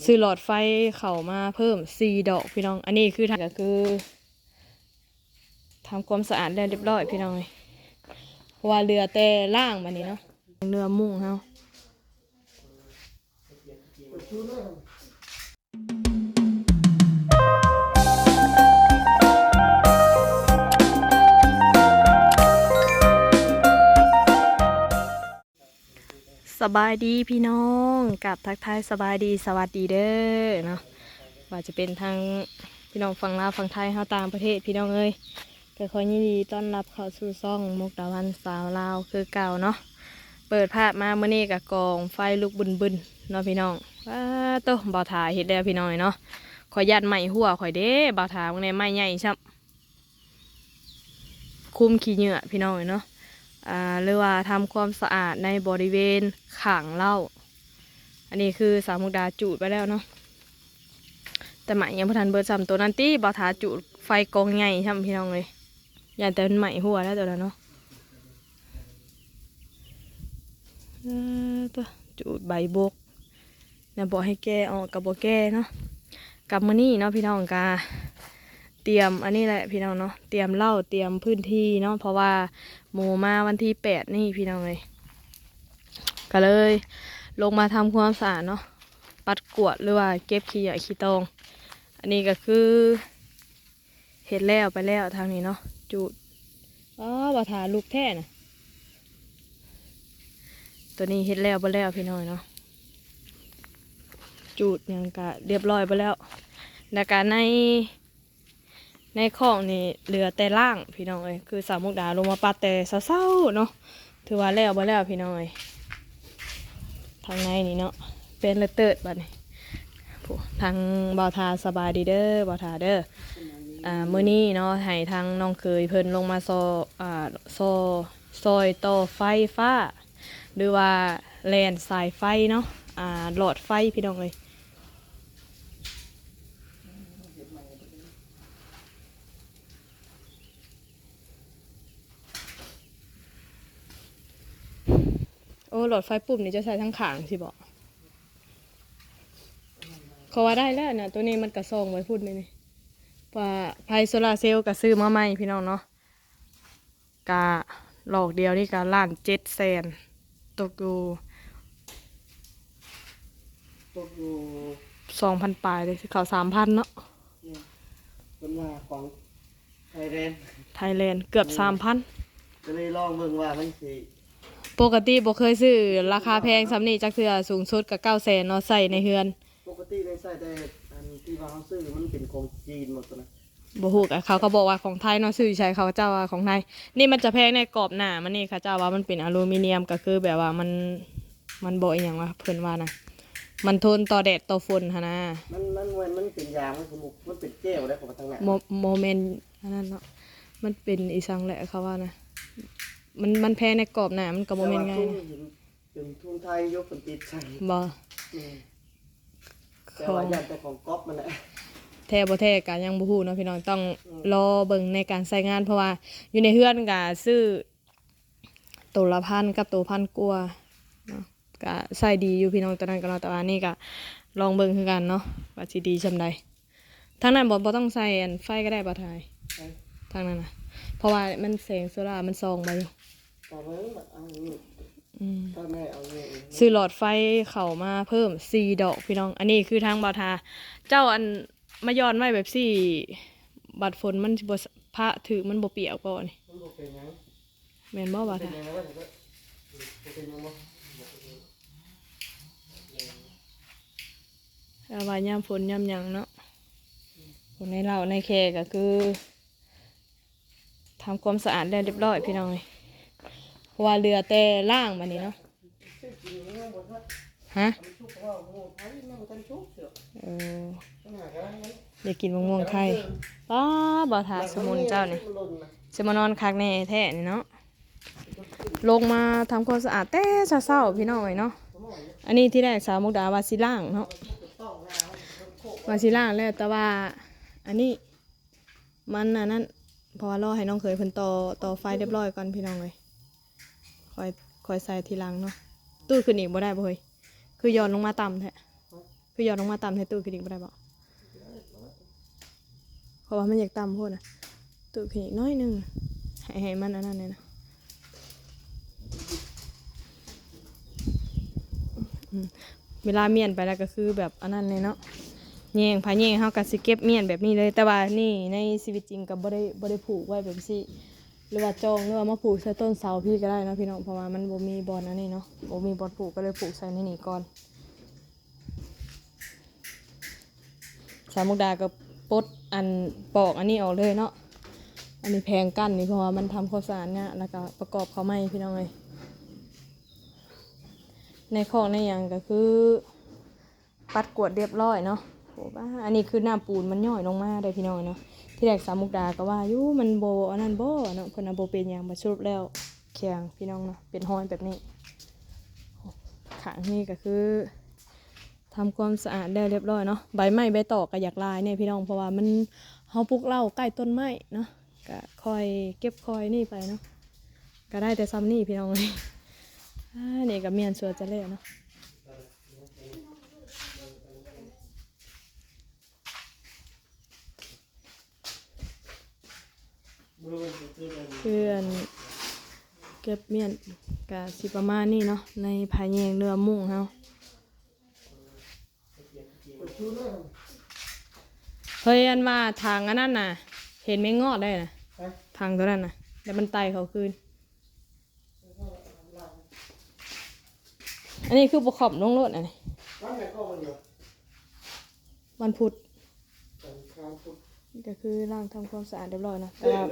ຊື້ຫຼອດໄຟເຂົ້າມາເພີ່ມສີ່ດອກພີ່ນ້ອງ. ອັນນີ້ຄື ກໍຄື ທຳຄວາມສະອາດແລ້ວຮຽບຮ້ອຍພີ່ນ້ອງເອີຍ ເພາະວ່າເຫຼືອແຕ່ລ້າງບາດນີ້ເນາະ ເຫຼືອມຸ້ງເຮົາ. ສະບາຍດີພີ່ນ້ອງ ກາບທັກທາຍສະບາຍດີ ສະຫວັດດີເດີເນາະ ວ່າຈະເປັນທາງພີ່ນ້ອງຝັ່ງລາວຝັ່ງໄທເຮົາ ຕ່າງປະເທດພີ່ນ້ອງເອີຍ ກໍຂໍຍິນດີຕ້ອນຮັບເຂົ້າສູ່ຊ່ອງມຸກດາວັນສາວລາວຄືເກົ່າເນາະ. ເປີດພາບມາມື້ນີ້ກໍກອງໄຟລຸກບຶນໆເນາະພີ່ນ້ອງ. ປາໂຕ ບ່າວຖາເຮັດແລ້ວພີ່ນ້ອງເອີຍເນາະ ຂ້ອຍຢ້ານໄໝ້ຫົວຂ້ອຍເດ້ ບ່າວຖາ ເບິ່ງແດ່ ໄມ້ໃຫຍ່ຊ້ຳ. ຄຸມຂີ້ເຫຍື້ອພີ່ນ້ອງເອີຍເນາະ ອ່າ ຫຼືວ່າທຳຄວາມສະອາດໃນບໍລິເວນຂ້າງເລົ້າ. ອັນນີ້ຄືສາວມຸກດາຈູດໄປແລ້ວເນາະ ແຕ່ໄມ້ຍັງບໍ່ທັນເບິດຊ້ຳ. ໂຕນັ້ນຕິ ບ່າວຖາຈູດໄຟກອງໃຫຍ່ຊ້ຳພີ່ນ້ອງເອີຍ ຢ້ານແຕ່ມັນໄໝ້ຫົວແລ້ວໂຕນັ້ນເນາະ. ເອີ ໂຕ ຈູດໃບບົກ ແນວບອກໃຫ້ແກ່ອອກກໍບໍ່ແກ່ເນາະ. ກັບມື້ນີ້ເນາະພີ່ນ້ອງ ກະຕຽມອັນນີ້ແຫຼະພີ່ນ້ອງເນາະ ຕຽມເລົ້າ ຕຽມພື້ນທີ່ເນາະ ເພາະວ່າໝູມາວັນທີແປດນີ້ພີ່ນ້ອງເອີຍ ກະເລີຍລົງມາທຳຄວາມສະອາດເນາະ ປັດກວາດ ຫຼືວ່າເກັບຂີ້ເຫຍື້ອຂີ້ຕອງ. ອັນນີ້ກໍຄື ເຮັດແລ້ວໄປແລ້ວທາງນີ້ເນາະ ຈູດ. ອໍ ບ່າວຖາລຸກແທ້ນະ ໂຕນີ້ເຮັດແລ້ວເບິດແລ້ວພີ່ນ້ອງເນາະ ຈູດຫຍັງກະຮຽບຮ້ອຍເບິດແລ້ວ. ແລ້ວກະໃນ ໃນຄອກນີ້ເຫຼືອແຕ່ລ້າງພີ່ນ້ອງເອີຍ ຄືສາວມຸກດາລົງມາປັດແຕ່ເຊົ້າໆເນາະ ຖືວ່າແລ້ວເບິດແລ້ວພີ່ນ້ອງເອີຍ. ທາງໃນນີ້ເນາະ ເປັນລະເຕີດບາດນີ້. ຜູ້ ທາງບ່າວຖາ ສະບາຍດີເດີບ່າວຖາເດີ. ອ່າ ມື້ນີ້ເນາະ ໃຫ້ທາງນ້ອງເຂີຍເພິ່ນລົງມາຊໍ ອ່າ ຊໍ ຊ່ອຍຕໍ່ໄຟຟ້າ ຫຼືວ່າແລ່ນສາຍໄຟເນາະ ອ່າ ຫຼອດໄຟພີ່ນ້ອງເອີຍ. ໂອ້ ຫຼອດໄຟປຸ່ມນີ້ຈະໃສ່ທາງຂ້າງຊີ້ບໍ? ເຂົາວ່າໄດ້ແລ້ວນະ ໂຕນີ້ມັນກະສ່ອງໄວ້ພຸ້ນເດນີ້ ວ່າໄຟໂຊລາເຊວກະຊື້ມາໃໝ່ພີ່ນ້ອງເນາະ ກະຫຼອກດຽວນີ້ກະລ້ານເຈັດແສນ ຕົກຢູ່ ຕົກຢູ່ ສອງພັນປາຍເດ້ ຊິເຂົ້າສາມພັນເນາະ. ແມ່ນ ເພິ່ນວ່າຂອງໄທແລນ ໄທແລນເກືອບ ແມ່ນ ສາມພັນ ກໍເລີຍລອງເບິ່ງວ່າມັນຊິ ປົກກະຕິບໍ່ເຄີຍຊື້ລາຄາແພງສ່ຳນີ້ຈັກເທື່ອ ສູງສຸດກໍເກົ້າແສນເນາະ ໃຊ້ໃນເຮືອນ. ປົກກະຕິໄດ້ໃຊ້ແຕ່ອັນທີ່ວ່າເຮົາຊື້ມັນເປັນຂອງຈີນໝົດຕົວນະ ບໍ່ຮູ້ ເຂົາກໍບອກວ່າຂອງໄທເນາະ ຊື້ຢູ່ໃສເຂົາເຈົ້າວ່າຂອງໄທ. ນີ້ມັນຈະແພງໃນກອບໜ້າມັນນີ້ ເຂົາເຈົ້າວ່າມັນເປັນອາລູມີນຽມ ກໍຄືແບບວ່າມັນ ມັນບໍ່ອີ່ຫຍັງວະ ເພິ່ນວ່ານະ ມັນທົນຕໍ່ແດດຕໍ່ຝົນຫັ້ນນະ. ມັນ ມັນ ມັນ ມັນເປັນຢາງ ມັນ ມັນເປັນແກ້ວໄດ໋ ເຂົາວ່າທາງນັ້ນ ບໍ່ ບໍ່ແມ່ນອັນນັ້ນເນາະ ມັນເປັນອີ່ສັງແຫຼະ ເຂົາວ່ານະ ມັນ ມັນແພງໃນກອບໜ້າ ມັນກໍບໍ່ແມ່ນງ່າຍນະ. ເປັນທຸງໄທຢູ່ ເພິ່ນຕິດໃສ່ ບໍ່ ແມ່ນ ແຕ່ວ່າຢ້ານແຕ່ຂອງກັອບມັນແຫຼະ ແທ້ບໍ່ແທ້ກະຍັງບໍ່ຮູ້ເນາະພີ່ນ້ອງ ຕ້ອງ ອືມ ລໍເບິ່ງໃນການໃຊ້ງານ ເພາະວ່າຢູ່ໃນເຮືອນກະຊື້ໂຕລະພັນກັບໂຕພັນກວ່າເນາະ ກະໃຊ້ດີຢູ່ພີ່ນ້ອງ ໂຕນັ້ນກະເນາະ ແຕ່ວ່ານີ້ກະລອງເບິ່ງຄືກັນເນາະ ວ່າຊິດີສ່ຳໃດ. ທາງນັ້ນບໍ່ ບໍ່ຕ້ອງໃສ່ອັນໄຟກໍໄດ້ບໍ່ ຖ່າຍ ໃສ ທາງນັ້ນນະ ເພາະວ່າມັນແສງໂຊລາມັນສ່ອງໄປຢູ່ ກໍເບິ່ງ ເອົາຢູ່ ອືມ ກໍແມ່ເອົາຢູ່ ຊື້ຫຼອດໄຟເຂົ້າມາເພີ່ມສີ່ດອກພີ່ນ້ອງ. ອັນນີ້ຄືທາງບ່າວທາ ເຈົ້າອັນມາຢ່ອນໄວ້ແບບຊີ້ ບັດຝົນມັນຊິບໍ່ ພະຖືກມັນບໍ່ປຽກບໍ່ນີ້? ມັນບໍ່ເປັນຫຍັງ ແມ່ນບໍ່ບ່າວທາ? ເອົາໄວ້ຍາມຝົນຍາມຫຍັງເນາະ. ໃນເລົ້າໃນແຄກໍຄື ທຳຄວາມສະອາດແລ້ວຮຽບຮ້ອຍພີ່ນ້ອງເອີຍ ເພາະວ່າເຫຼືອແຕ່ລ້າງບາດນີ້ເນາະ. ຮະ? ເອີ ຢາກກິນໝາກມ່ວງໄທ. ປ້າ ບ່າວທາ ສະມຸນເຈົ້ານີ້ ຊິມານອນຄັກແນ່ແທ້ນີ້ເນາະ. ລົງມາທຳຄວາມສະອາດແຕ່ເຊົ້າໆ ພີ່ນ້ອງເອີຍເນາະ. ອັນນີ້ທີແລກສາວມຸກດາວ່າຊິລ້າງເນາະ ວ່າຊິລ້າງແລ້ວ ແຕ່ວ່າອັນນີ້ ມັນອັນນັ້ນ ເພາະວ່າລໍໃຫ້ນ້ອງເຂີຍເພິ່ນຕໍ່ ຕໍ່ໄຟຮຽບຮ້ອຍກ່ອນພີ່ນ້ອງເອີຍ ຄ່ອຍ ຄ່ອຍໃສ່ທີຫຼັງເນາະ. ຕູດຂຶ້ນອີກບໍ່ໄດ້ບໍ່ເຮີ້ຍ? ຄື ຄືຢ່ອນລົງມາຕ່ຳແທ້? ຄືຢ່ອນລົງມາຕ່ຳແທ້? ຕູ້ຂຶ້ນອີກບໍ່ໄດ້ບໍ່? ເພາະວ່າມັນຢາກຕ່ຳໂພດນະ. ຕູ້ຂຶ້ນອີກໜ້ອຍໜຶ່ງ ໃຫ້ ໃຫ້ມັນອັນນັ້ນແດ່ນະ. ອືມ ເວລາມ້ຽນໄປແລ້ວກໍຄືແບບອັນນັ້ນແຫຼະເນາະ ແຍງ ຜ້າແຍງເຮົາກໍຊິເກັບມ້ຽນແບບນີ້ເລີຍ. ແຕ່ວ່ານີ້ໃນຊີວິດຈິງກໍບໍ່ໄດ້ ບໍ່ໄດ້ຜູກໄວ້ແບບຊີ້ ຫຼືວ່າຈອງ ຫຼືວ່າມາຜູກໃສ່ຕົ້ນເສົາພີ້ກໍໄດ້ເນາະພີ່ນ້ອງ ເພາະວ່າມັນບໍ່ມີບ່ອນອັນນີ້ເນາະ ບໍ່ມີບ່ອນຜູກ ກໍເລີຍຜູກໃສ່ໃນນີ້ກ່ອນ. ສາວມຸກດາກໍປົດອັນປອກອັນນີ້ອອກເລີຍເນາະ ອັນນີ້ແຜງກັ້ນນີ້ ເພາະວ່າມັນທຳຄວາມສະອາດຍາກ ແລ້ວກໍປະກອບເຂົ້າໃໝ່ພີ່ນ້ອງເອີຍ. ໃນຄອກໃນຫຍັງກໍຄືປັດກວາດຮຽບຮ້ອຍເນາະ. ໂອ້ ອັນນີ້ຄືນ້ຳປູນມັນຍ້ອຍລົງມາເດ້ພີ່ນ້ອງເນາະ. ທີແລກສາວມຸກດາກໍວ່າຢູ່ ມັນບໍ່ອັນນັ້ນບໍ່ເນາະ ເພິ່ນວ່າບໍ່ເປັນຫຍັງ ບັດສະຫຼຸບແລ້ວແຂງພີ່ນ້ອງເນາະ ເປັນຮອຍແບບນີ້. ຂ້າງນີ້ກໍຄື ທຳຄວາມສະອາດແລ້ວຮຽບຮ້ອຍເນາະ. ໃບໄມ້ໃບຕອກກໍຢາກຫຼາຍແດ່ພີ່ນ້ອງ ເພາະວ່າມັນ ເຮົາປູກເລົ້າໃກ້ຕົ້ນໄມ້ເນາະ ກໍຄ່ອຍເກັບຄ່ອຍນີ້ໄປເນາະ ກໍໄດ້ແຕ່ຊ່ຳນີ້ພີ່ນ້ອງເອີຍ. ອາ ນີ້ກໍມ້ຽນສ່ວນຈະແລ້ວເນາະ. ເພື່ອນເກັບມ້ຽນກະຊິປະມານນີ້ເນາະ ໃນຜ້າແຍງເນື້ອມຸ້ງເຮົາ. ເຮີຍ ອັນວ່າຖັງອັນນັ້ນນະ ເຫັນແມງງອດໄດ້ນະ ຖັງໂຕນັ້ນນະ ແລ້ວມັນໄຕ່ເຂົ້າຄືນ. ອັນນີ້ຄືບໍ່ຂອມລົງໂລດອັນນີ້ ວັນໃດກໍວັນດຽວ ວັນພຸດ ວັນຄານພຸດ ກໍຄືລ້າງທຳຄວາມສະອາດຮຽບຮ້ອຍເນາະ ແຕ່ວ່າ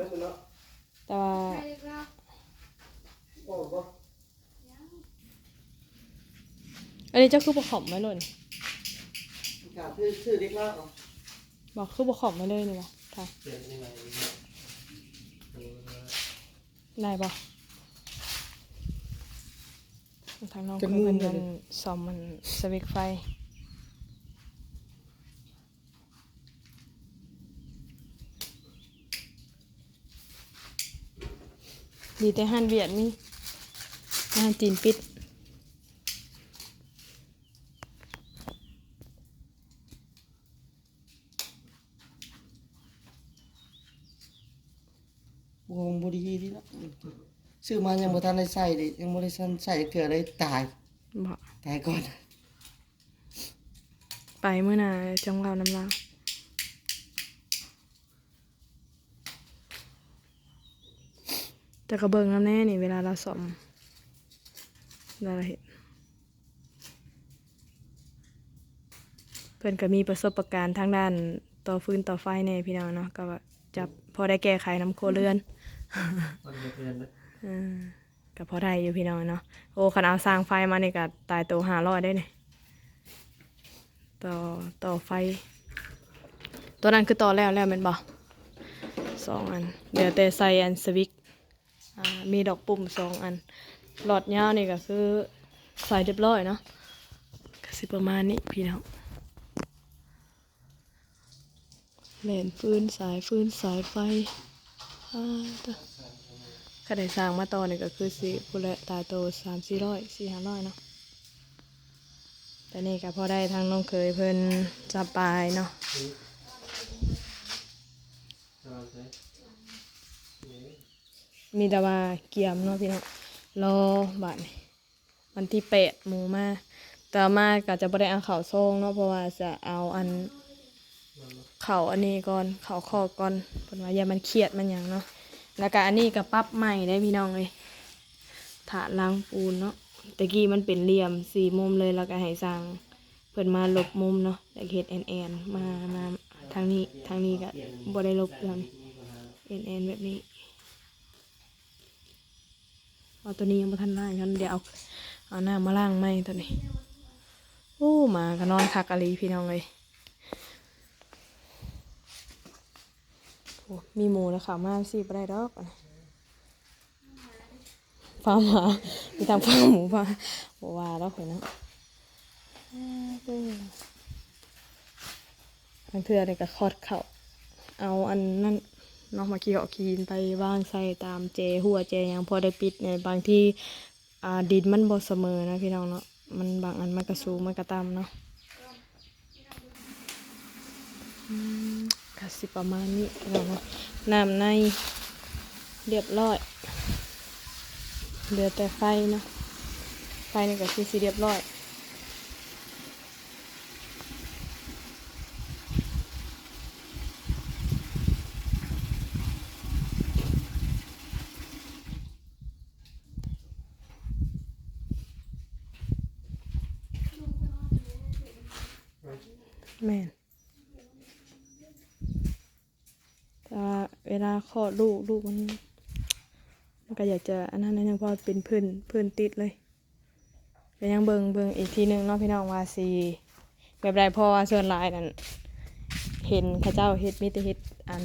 ແຕ່ວ່າ ອອກບໍ່? ອັນນີ້ເຈົ້າຄືບໍ່ຂອມໄວ້ໂລດນີ້ ກະຊື້ ຊື້ເດັກລາວເອົາ ບໍ່ ຄືບໍ່ຂອມໄວ້ເລີຍນີ້ບໍ່? ໄດ້ບໍ່? ທາງນ້ອງເພິ່ນຍັງສ້ອມມັນສະວິດໄຟ ດີແຕ່ຮ້ານຫວຽດມີ ຮ້ານຈີນປິດ. ບໍ່ ບໍ່ດີເດເນາະ ຊື້ມາຍັງບໍ່ທັນໄດ້ໃຊ້ເດ ຍັງບໍ່ໄດ້ທັນໃຊ້ເທື່ອເລີຍ ຕາຍ ບໍ່ ຕາຍກ່ອນ. ໄປມື້ໜ້າຈັ່ງເວົ້ານຳລາວ ແຕ່ກໍເບິ່ງນຳແດ່ນີ້ ເວລາລາວສ້ອມ ລາວເຮັດ ເພິ່ນກໍມີປະສົບປະການທາງດ້ານຕໍ່ຟືນຕໍ່ໄຟແດ່ພີ່ນ້ອງເນາະ ກໍຈັບພໍໄດ້ແກ້ໄຂນຳຄົວເຮືອນ ເອີ ກໍພໍໄດ້ຢູ່ພີ່ນ້ອງເນາະ. ໂອ້ ຄັນເອົາຊ່າງໄຟມານີ້ກໍຕາຍໂຕຫ້າຮ້ອຍເດ້ນີ້ ຕໍ່ ຕໍ່ໄຟ ຕົວນັ້ນຄືຕໍ່ແລ້ວແລ້ວແມ່ນບໍ່? ສອງອັນ ເຫຼືອແຕ່ໃສ່ອັນສະວິດ ອ່າ ມີດອກປຸ່ມສອງອັນ. ຫຼອດຍາວນີ້ກໍຄືໃສ່ຮຽບຮ້ອຍເນາະ ກໍຊິປະມານນີ້ພີ່ນ້ອງ. ແລ່ນຟືນ ສາຍຟືນ ສາຍໄຟ ອາ ຕະ ຄັນໄດ້ສ້າງມາຕໍ່ນີ້ກໍຄືຊິພຸ້ນແຫຼະ ຕາຍໂຕສາມສີ່ຮ້ອຍ ສີ່ຫ້າຮ້ອຍເນາະ. ແຕ່ນີ້ກໍພໍໄດ້ທາງນ້ອງເຂີຍເພິ່ນສະບາຍເນາະ ມີແຕ່ວ່າກຽມເນາະພີ່ນ້ອງ ລໍບາດນີ້. ວັນທີແປດໝູ່ມາ ແຕ່ວ່າມາກໍຈະບໍ່ໄດ້ເອົາເຂົ້າຊ່ອງເນາະ ເພາະວ່າຈະເອົາອັນ ເຂົ້າອັນນີ້ກ່ອນ ເຂົ້າຄອກກ່ອນ ເພິ່ນວ່າຢ້ານມັນຄຽດມັນຫຍັງເນາະ. ແລ້ວກໍອັນນີ້ກໍປັບໃໝ່ເດ້ພີ່ນ້ອງເອີຍ ຖາດລາງປູນເນາະ. ແຕ່ກີ້ມັນເປັນຫຼ່ຽມສີ່ມຸມເລີຍ ແລ້ວກໍໃຫ້ຊ່າງເພິ່ນມາລົບມຸມເນາະ ແລ້ວເຮັດແອນໆ ມາ ມາທາງນີ້ ທາງນີ້ກໍບໍ່ໄດ້ລົບ ທາງນີ້ແອນໆແບບນີ້. ເອົາ ໂຕນີ້ຍັງບໍ່ທັນລ້າງ ດຽວເອົາ ເອົານ້ຳມາລ້າງໃໝ່ໂຕນີ້. ໂອ້ ໝາກໍນອນຄັກອີ່ຫຼີພີ່ນ້ອງເອີຍ. ໂອ້ ມີໝູແລ້ວເຂົ້າມາຊິບໍ່ໄດ້ດອກ ຟາມໝາ ມີທັງຟາມໝູ ຟາມ ບໍ່ວ່າດອກຂ້ອຍເນາະ. ບາງເທື່ອນີ້ກໍຄອດເຂົ້າ ເອົາອັນນັ້ນເນາະ ໝາກຂີ້ເຫາະຂີ້ຫີນໄປວາງໃສ່ຕາມແຈຮົ້ວແຈຫຍັງ ພໍໄດ້ປິດແດ່. ບາງທີ ອ່າ ດິນມັນບໍ່ສະເໝີນະພີ່ນ້ອງເນາະ ມັນບາງອັນມັນກະສູງ ມັນກະຕ່ຳເນາະ. ອືມ ກະຊິປະມານນີ້ເນາະ. ນ້ຳໃນລຽບຮ້ອຍ ເຫຼືອແຕ່ໄຟເນາະ. ໄຟນີ້ກະຄືຊິລຽບຮ້ອຍ. ແມ່ນ ແຕ່ວ່າເວລາຄອດລູກ ລູກມັນ ມັນກະຢາກຈະອັນນັ້ນໜ້ອຍໜຶ່ງ ເພາະວ່າເປັນພື້ນ ພື້ນຕິດເລີຍ. ກະຍັງເບິ່ງ ເບິ່ງອີກທີໜຶ່ງເນາະພີ່ນ້ອງ ວ່າຊິແບບໃດ ເພາະວ່າສ່ວນຫຼາຍນັ້ນເຫັນເຂົາເຈົ້າເຮັດ ມີແຕ່ເຮັດອັນ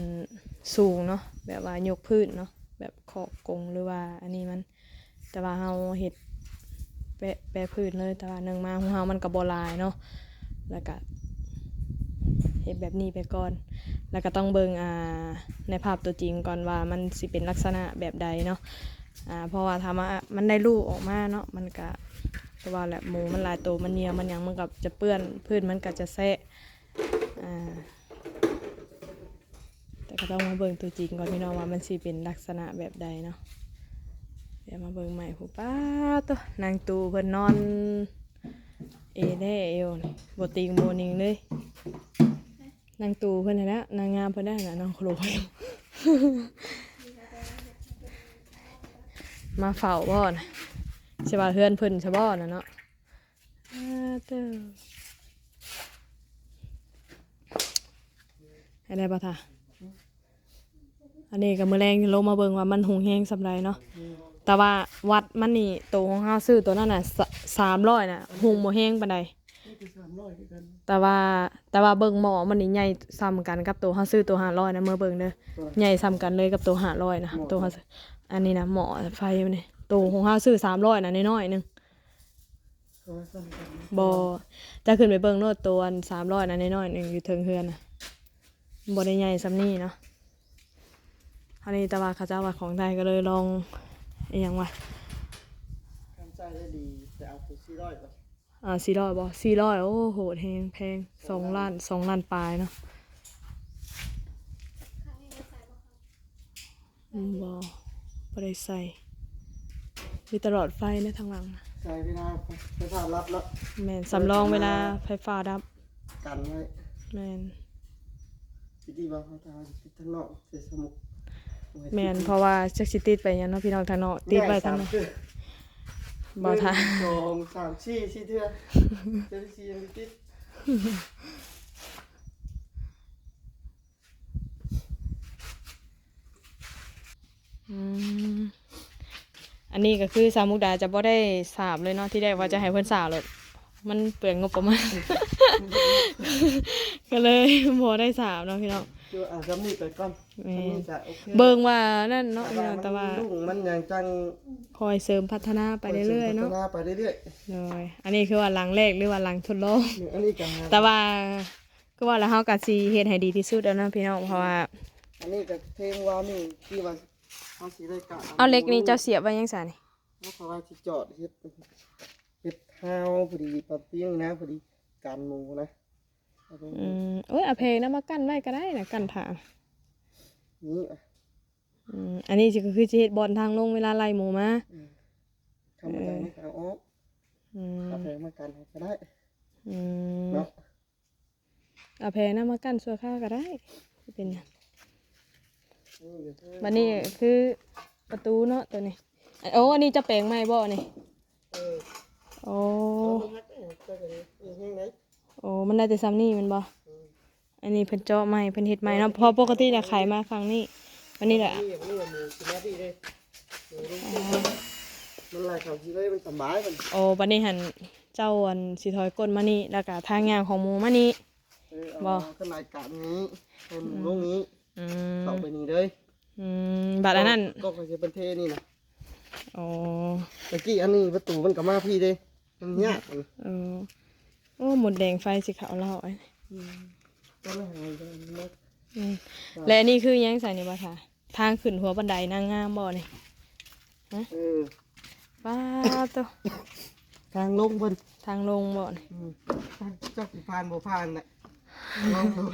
ສູງເນາະ ແບບວ່າຍົກພື້ນເນາະ ແບບຄອກກົງ ຫຼືວ່າອັນນີ້ມັນ ແຕ່ວ່າເຮົາເຮັດແປະ ແປະພື້ນເລີຍ. ແຕ່ວ່າໜຶ່ງມາ ຂອງເຮົາມັນກະບໍ່ຫຼາຍເນາະ ແລ້ວກະເຮັດແບບນີ້ໄປກ່ອນ ແລ້ວກະຕ້ອງເບິ່ງ ອ່າ ໃນພາບຕົວຈິງກ່ອນວ່າມັນຊິເປັນລັກສະນະແບບໃດເນາະ. ອ່າ ເພາະວ່າຖ້າວ່າມັນໄດ້ລູກອອກມາເນາະ ມັນກະ ຄືວ່າແຫຼະ ໝູມັນຫຼາຍໂຕ ມັນຍ່ຽວ ມັນຫຍັງ ມັນກະຈະເປື້ອນ ພື້ນມັນກະຈະແຊະ ອ່າ ແຕ່ກະຕ້ອງມາເບິ່ງຕົວຈິງກ່ອນພີ່ນ້ອງ ວ່າມັນຊິເປັນລັກສະນະແບບໃດເນາະ. ດຽວມາເບິ່ງໃໝ່ພຸ້ນ. ປ້າໂຕ ນາງຕູ້ເພິ່ນນອນເອແດ່ເອວນີ້ ບໍ່ຕິງບໍ່ນິງເລີຍ. ນາງຕູ້ເພິ່ນຫັ້ນແຫຼະ ນາງງາມເພິ່ນໄດ້ຫັ້ນນະ ນ້ອງໂຄລ ມາເຝົ້າບໍ່ນະ ຊິວ່າເຮືອນເພິ່ນຊະບໍ່ນະເນາະ. ອາເຕີ ໃຫ້ໄດ້ບໍ່ທ່າ? ອັນນີ້ກະມື້ແລງລົງມາເບິ່ງວ່າມັນຮຸ່ງແຮງສ່ຳໃດເນາະ. ແຕ່ວ່າວັດມັນນີ້ ໂຕຂອງເຮົາຊື້ໂຕນັ້ນນະ ສາມຮ້ອຍນະ ຮຸ່ງບໍ່ແຮງປານໃດ. ແຕ່ວ່າ ແຕ່ວ່າເບິ່ງໝໍ້ມັນນີ້ໃຫຍ່ສ່ຳກັນກັບໂຕເຮົາຊື້ໂຕຫ້າຮ້ອຍນະ ເມືອເບິ່ງເດີ ໃຫຍ່ສ່ຳກັນເລີຍກັບໂຕຫ້າຮ້ອຍນະ ໂຕເຮົາຊື້. ອັນນີ້ນະ ໝໍ້ໄຟມັນນີ້ ໂຕຂອງເຮົາຊື້ສາມຮ້ອຍນະ ນ້ອຍໆໜຶ່ງ. ບໍ່ ເຈົ້າຂຶ້ນໄປເບິ່ງໂລດ ໂຕອັນສາມຮ້ອຍນະ ນ້ອຍໆໜຶ່ງ ຢູ່ເທິງເຮືອນນະ ບໍ່ໄດ້ໃຫຍ່ສ່ຳນີ້ເນາະ. ອັນນີ້ແຕ່ວ່າເຂົາເຈົ້າວ່າຂອງໄທ ກະເລີຍລອງ ອີ່ຫຍັງວະ ຄັນໃຊ້ໄດ້ດີ ໄປເອົາໂຕສີ່ຮ້ອຍ ອ່າ ສີ່ຮ້ອຍບໍ່ ສີ່ຮ້ອຍ ໂອ້ ໂຫດແຮງ ແພງ ສອງລ້ານ ສອງລ້ານປາຍເນາະ. ອືມ ບໍ່ ບໍ່ໄດ້ໃສ່ ມີແຕ່ຫຼອດໄຟໃນທາງຫຼັງນະ ໃສ່ເວລາໄຟຟ້າດັບເນາະ. ແມ່ນ ສຳລອງເວລາໄຟຟ້າດັບ ກັນໄວ້. ແມ່ນ ຊິດີວ່າເຮົາ ຖ້າເຮົາຕິດທາງນອກ ໃສ່ສະໝຸກ. ແມ່ນ ເພາະວ່າຈັກຊິຕິດໄປຫຍັງເນາະພີ່ນ້ອງ ທາງນອກ ຕິດໄວ້ທາງນອກ ບໍ່ ຖ້າ ໜຶ່ງ ສອງ ສາມ ສີ່ ສີ່ເທື່ອ ເທື່ອທີສີ່ຍັງບໍ່ຕິດ. ອືມ ອັນນີ້ກະຄືສາວມຸກດາຈະບໍ່ໄດ້ສາບເລີຍເນາະ ທີແລກວ່າຈະໃຫ້ເພິ່ນສາບໂລດ ມັນເປືອງງົບປະມານ ກະເລີຍບໍ່ໄດ້ສາບເນາະພີ່ນ້ອງ. ຄືເອົາຊ່ຳນີ້ໄປກ່ອນ ແມ່ນ ຊ່ຳນີ້ກະໂອເຄ ເບິ່ງວ່ານັ້ນເນາະພີ່ນ້ອງ ແຕ່ວ່າ ແຕ່ວ່າມັນຮຸ່ງມັນຫຍັງຈັ່ງຄ່ອຍເສີມພັດທະນາໄປເລື້ອຍໆເນາະ ຄ່ອຍເສີມພັດທະນາໄປເລື້ອຍໆ. ໂດຍ ອັນນີ້ຄືວ່າຫຼັງແລກ ຫຼືວ່າຫຼັງທົດລອງ ອັນນີ້ກະ ແຕ່ວ່າ ຄືວ່າແລ້ວເຮົາກະຊິເຮັດໃຫ້ດີທີ່ສຸດແລ້ວເນາະພີ່ນ້ອງ ເພາະວ່າ ອັນນີ້ກະເທິງວ່ານີ້ທີ່ວ່າເຮົາຊິໄດ້ກະ ເອົາເຫຼັກນີ້ເຈົ້າສຽບໄວ້ຫຍັງຊະນີ້? ເພາະວ່າຊິຈອດເຮັດ ເຮັດຮາວພໍດີ ປະປິງນະ ພໍດີກັນໝູນະ. ອືມ ໂອ້ຍ ເອົາແຜງນຳມາກັ້ນໄວ້ກະໄດ້ນະ ກັ້ນຖ້າ ນີ້ ອືມ ອັນນີ້ຊິ ກະຄືຊິເຮັດບ່ອນທາງລົງເວລາໄລ່ໝູມາ. ອືມ ທຳມະດາ ເອີ ມັນກະເອົາອອກ. ອືມ ເອົາແຜງມາກັ້ນໃຫ້ກະໄດ້. ອືມ ເນາະ ເອົາແຜງນຳມາກັ້ນຊົ່ວຄາວກະໄດ້ ບໍ່ເປັນຫຍັງ. ເອີ ບັດນີ້ຄືປະຕູເນາະ ໂຕນີ້. ໂອ້ ອັນນີ້ຈະແປງໃໝ່ບໍ່ນີ້? ເອີ ໂອ້ ໂອ້ ມັນໄດ້ແຕ່ຊ່ຳນີ້ແມ່ນບໍ່? ອືມ ອັນນີ້ເພິ່ນເຈາະໃໝ່ ເພິ່ນເຮັດໃໝ່ເນາະ ເພາະປົກກະຕິນະໄຂມາຝັ່ງນີ້ ອັນນີ້ແຫຼະ. ມັນໄຫຼເຂົ້າທີ່ເລີຍ ມັນສະບາຍມັນ. ໂອ້ ບັດນີ້ຫັ້ນ ເຈົ້າອັນຊິຖອຍກົ້ນມານີ້ ແລ້ວກະທາງຍ່າງຂອງໝູມານີ້ ເອີ ບໍ່? ເອົາຂຶ້ນລາຍການນີ້ ໃຫ້ໝູລົງນີ້ ອືມ ເຂົ້າໄປນີ້ເລີຍ. ອືມ ບັດອັນນັ້ນ ກໍ ກໍຄືຊິເປັນເທນີ້ນະ. ອໍ ຕະກີ້ອັນນີ້ປະຕູມັນກະມາພີ້ເດ້ ມັນຍາກ. ເອີ ໂອ້ ມົດແດງໄຟຊິເຂົ້າລາວ. ອືມ ແລະອັນນີ້ຄືຫຍັງຊະນີ້ ບໍ່ທາ? ທາງຂຶ້ນຫົວບັນໄດນາງງາມບໍ່ນີ້? ຮະ? ເອີ ປາໂຕ ທາງລົງເພິ່ນ ທາງລົງບໍ່ນີ້? ອືມ ຈັກຊິຜ່ານບໍ່ຜ່ານແຫຼະ ລອງເບິ່ງ.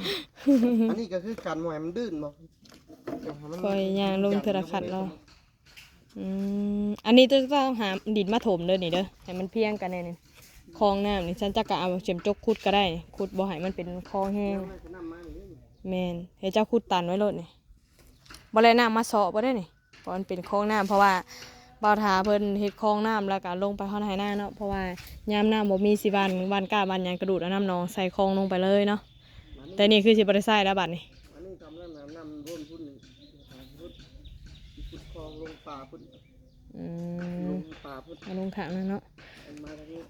ອັນນີ້ກໍຄືກັນ ບໍ່ໃຫ້ມັນດື່ນບໍ່ ເອົາໃຫ້ມັນ ຂ້ອຍຍ່າງລົງເທື່ອລະຂັ້ນເນາະ. ອືມ ອັນນີ້ເຈົ້າຕ້ອງຫາດິນມາຖົມເດີນີ້ເດີ ໃຫ້ມັນພຽງກັນແດ່ນີ້. ຄອງນ້ຳນີ້ ຊັ້ນເຈົ້າກໍເອົາເຂັມຈົກຂຸດກໍໄດ້ ຂຸດບໍ່ໃຫ້ມັນເປັນຄອງແຮງ. ແມ່ນ ໃຫ້ເຈົ້າຂຸດຕັນໄວ້ໂລດນີ້ ບໍ່ໄດ້ນ້ຳມາເຊາະບໍ່ໄດ້ນີ້ ເພາະມັນເປັນຄອງນ້ຳ ເພາະວ່າບ່າວຖາເພິ່ນເຮັດຄອງນ້ຳ ແລ້ວກໍລົງໄປຮອດໄຮ່ນາເນາະ ເພາະວ່າຍາມນ້ຳບໍ່ມີ ຊິຫວ່ານ ຫວ່ານກ້າຫວ່ານຫຍັງ ກະດູດເອົານ້ຳໜອງໃສ່ຄອງລົງໄປເລີຍເນາະ. ແຕ່ນີ້ຄືຊິບໍ່ໄດ້ໃຊ້ແລ້ວບັດນີ້. ອັນນີ້ກຳລັງນຳ ນ້ຳລົ້ນພຸ້ນ ພຸ້ນ ຂຸດຄອງລົງປ່າພຸ້ນ. ອືມ ລົງປ່າພຸ້ນ ເອົາລົງຂ້າງນັ້ນເນາະ. ອັນມາທາງນີ້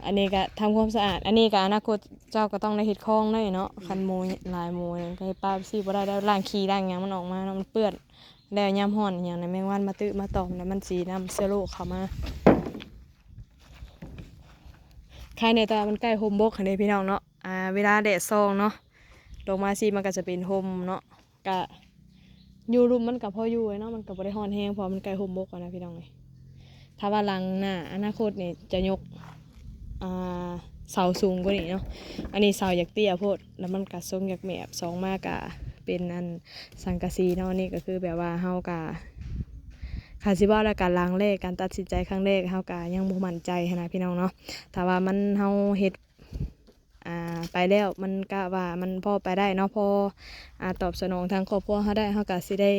ອັນນີ້ກໍທຳຄວາມສະອາດ ອັນນີ້ກໍອະນາຄົດເຈົ້າກໍຕ້ອງໄດ້ເຮັດຄອງເລີຍເນາະ. ອືມ ຄັນໝູຫຼາຍ ໝູຫຍັງກໍເຮັດປາຊິບໍ່ໄດ້ແລ້ວ ລ້າງຂີ້ລ້າງຫຍັງມັນອອກມາເນາະ ມັນເປື້ອນ ແລ້ວຍາມຮ້ອນອີຫຍັງນະ ແມງວັນມາຕຶມາຕອມ ແລ້ວມັນຊິນຳເຊື້ອໂລກເຂົ້າມາ. ໄຄແດ່ ແຕ່ວ່າມັນໃກ້ຮົ່ມບົກຫັ້ນເດ້ພີ່ນ້ອງເນາະ. ອ່າ ເວລາແດດສ່ອງເນາະ ລົງມາຊີ້ ມັນກໍຈະເປັນຮົ່ມເນາະ. ກະຢູ່ລຸ່ມມັນກະພໍຢູ່ເນາະ ມັນກະບໍ່ໄດ້ຮ້ອນແຮງ ເພາະວ່າມັນໃກ້ຮົ່ມບົກແລ້ວນະພີ່ນ້ອງເອີຍ. ຖ້າວ່າຫຼັງໜ້າອະນາຄົດນີ້ຈະຍົກ ອ່າ ເສົາສູງກວ່ານີ້ເນາະ ອັນນີ້ເສົາຢາກເຕ້ຍໂພດ ແລ້ວມັນກະຊົງຢາກແມບ ສອງມາກະເປັນອັນສັງກະສີເນາະ. ອັນນີ້ກະຄືແບບວ່າເຮົາກະ ຄັນຊິເວົ້າແລ້ວກະລັງເລ ການຕັດສິນໃຈຄັ້ງແລກເຮົາກະຍັງບໍ່ໝັ້ນໃຈຫັ້ນນະພີ່ນ້ອງເນາະ. ຖ້າວ່າມັນ ເຮົາເຮັດ ອ່າ ໄປແລ້ວ ມັນກະວ່າມັນພໍໄປໄດ້ເນາະ ພໍ ອ່າ ຕອບສະໜອງທາງຄອບຄົວເຮົາໄດ້ ເຮົາກະຊິໄດ້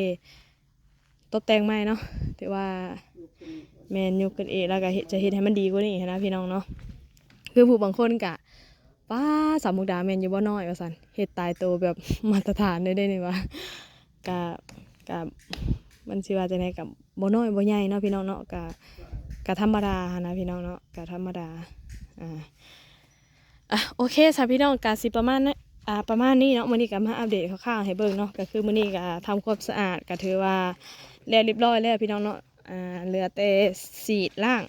ຕົບແຕ່ງໃໝ່ເນາະ ຖືວ່າ ແມ່ນ ຍົກຂຶ້ນອີກ ແລ້ວກະເຮັດ ຈະເຮັດໃຫ້ມັນດີກວ່ານີ້ຫັ້ນນະພີ່ນ້ອງເນາະ. ຄືຜູ້ບາງຄົນກະ ປ້າ ສາວມຸກດາແມ່ນຢູ່ບໍ່ນ້ອຍ ວ່າຊັ້ນ ເຮັດຕາຍໂຕແບບມາດຕະຖານເລີຍເດ້ນີ້ວ່າ ກະ ກະ ມັນຊິວ່າຈັ່ງໃດ ກະບໍ່ນ້ອຍບໍ່ໃຫຍ່ເນາະພີ່ນ້ອງເນາະ ກະ ກະທຳມະດາຫັ້ນນະພີ່ນ້ອງເນາະ ກະທຳມະດາ. ອ່າ ອ່ະ ໂອເຄຊະພີ່ນ້ອງ ກະຊິປະມານ ອ່າ ປະມານນີ້ເນາະ. ມື້ນີ້ກະມາອັບເດດຄ່າວໆໃຫ້ເບິ່ງເນາະ ກະຄືມື້ນີ້ກະທຳຄວາມສະອາດ ກະຖືວ່າແລ້ວຮຽບຮ້ອຍແລ້ວພີ່ນ້ອງເນາະ. ອ່າ ເຫຼືອແຕ່ສີດລ້າງ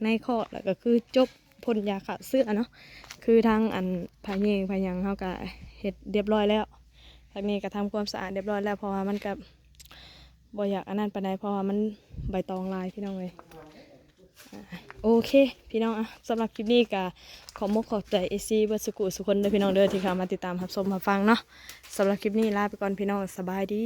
ໃນຄອກ ແລ້ວກະຄືຈົບ ພົ່ນຢາຂ້າເຊື້ອເນາະ ຄືທາງອັນຜ້າແຍງຜ້າຫຍັງເຮົາກະເຮັດຮຽບຮ້ອຍແລ້ວ ທາງນີ້ກະທຳຄວາມສະອາດຮຽບຮ້ອຍແລ້ວ ເພາະວ່າມັນກະບໍ່ຢາກອັນນັ້ນປານໃດ ເພາະວ່າມັນໃບຕອງຫຼາຍພີ່ນ້ອງເອີຍ. ອ່າ ໂອເຄພີ່ນ້ອງ ອ່ະ ສຳລັບຄລິບນີ້ກະຂອບມຸກຂອບໃຈເອັຟຊີເບິດສຸຂູສຸຄົນເດີພີ່ນ້ອງເດີ ທີ່ເຂົ້າມາຕິດຕາມຮັບຊົມຮັບຟັງເນາະ. ສຳລັບຄລິບນີ້ລາໄປກ່ອນພີ່ນ້ອງ ສະບາຍດີ.